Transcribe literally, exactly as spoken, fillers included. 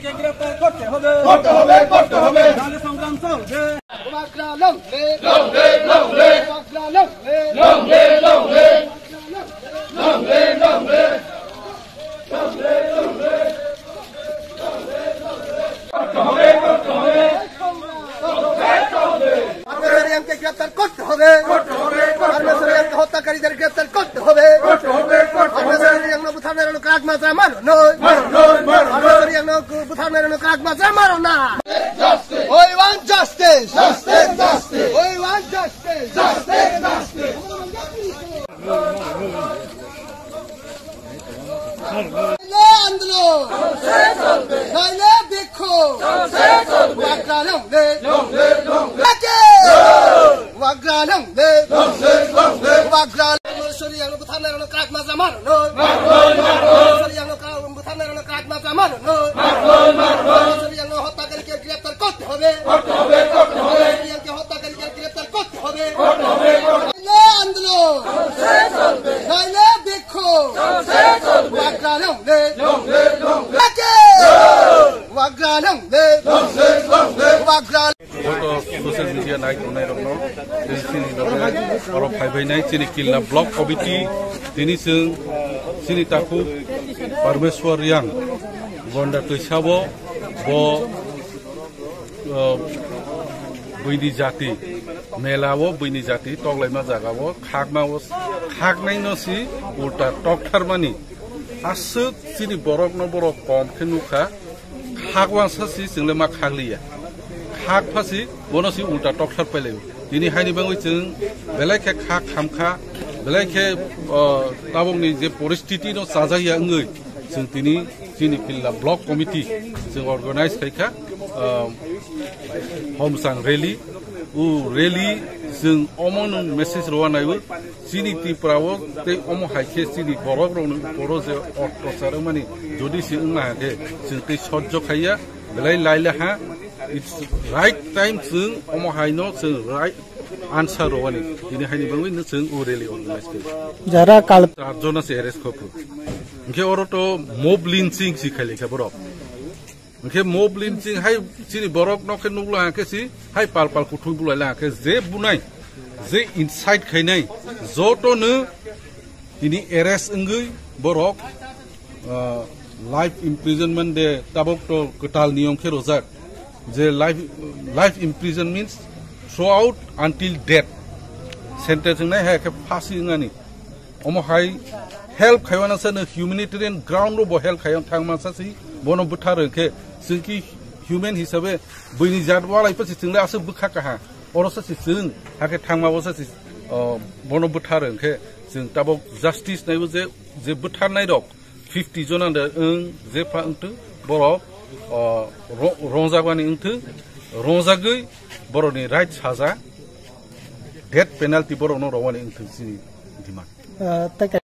গ্রেফতার করতে হবে। করতে হবে, করতে হবে। নাহলে সংগ্রাম চলবে। বাগড়া long live। Long live, long live। বাগড়া long live। Long live, long live। Long live, long live। পারমেশ্বর রিয়াংকে গ্রেফতার করতে হবে। পারমেশ্বর রিয়াংকে হত্যাকারীদের গ্রেফতার করতে হবে। পারমেশ্বর রিয়াংনো বুথারনাইরোনো কাকমা জামানো নয়। পারমেশ্বর রিয়াংনো বুথারনাইরোনো কাকমা জামানো না। We want justice. We want justice. নাইলে আন্দোলন, নাইলে বিক্ষোভ। বাগড়া long live। বাগড়া long live। বাগড়া। সরি, আলো বুথারনাইরোনো কাকমা জামানো নয়। সরি, আলো কা-, বুথারনাইরোনো কাকমা জামানো নয়। সরি, আলো হত্যাকারীকে গ্রেফতার করতে হবে। হত্যাকারীকে গ্রেফতার করতে হবে। নাইলে আন্দোলন, নাইলে বিক্ষোভ। বাগড়া long live। Bagra long live। Bagra. Joto social media nai tongnai rokno, chini loge oro phaibainai chini Kilna Block Committee, tini chwng chini takhuk Parmeshwar Riang Gonda twisabo bo, uh, buini jati, mela o buini jati toklaima jaga o khakma o khaknai no si ulta toktharmani aswk chini borok no borok kom khe nukha, khak wansa si chwngle ma khakliya, khak phasi bono si ulta tokthar pailaio. Tini haini bangwi chwng belai khe khak khamkha, belai khe, uh, tabokni je poristiti no chajakya wngwi chwng tini chini Kilna Block Committee chwng organize khaikha, ah, Homsang rally. O rally chwng omo nwng message rwna naiwi chini Tripura o tei omo hai khe chini borok rokni uporo je ottachar wngmani jodi se wngma hai khe chwng tei sojjo khaiya belai laila ha. It's right time chwng omo hai no chwng right answer rwani. Tini haini bangwi no chwng o rally organize khaikha. Jara kal- Char jona se arrest khopru. Hingke oro to mob lynching si khailekha borok. Hingke mob lynching hai chini borok no khe nukla hingke si hai pal pal kuthuk bulai la hingke je bunai, je incite khainai joto no tini arrest wngwi borok, ah, life imprisonment de tabok to kwtal niyom khe rojak. Je life, life imprison means throughout until death. Sentence wngnai hai khe phasi wngnani. Omo hai help khaiwana sa no humanitarian ground ro bo help khaiya thangma sa si bono buthar khe chwng ki human hisabe buini jat walai pa si chwng le aswk bwkha kaha. Oro sa si chwng hakhe thangma bo sa si, oh, bono buthar khe chwng tabok justice naibo je, je butharnai rok fifty jona de wng je pha wngtwng borok, oh, ro-, rongjakmani wngtwng, rongjagwi borokni right saja, death penalty borokno rwani wngtwng chini demand. Ah, tei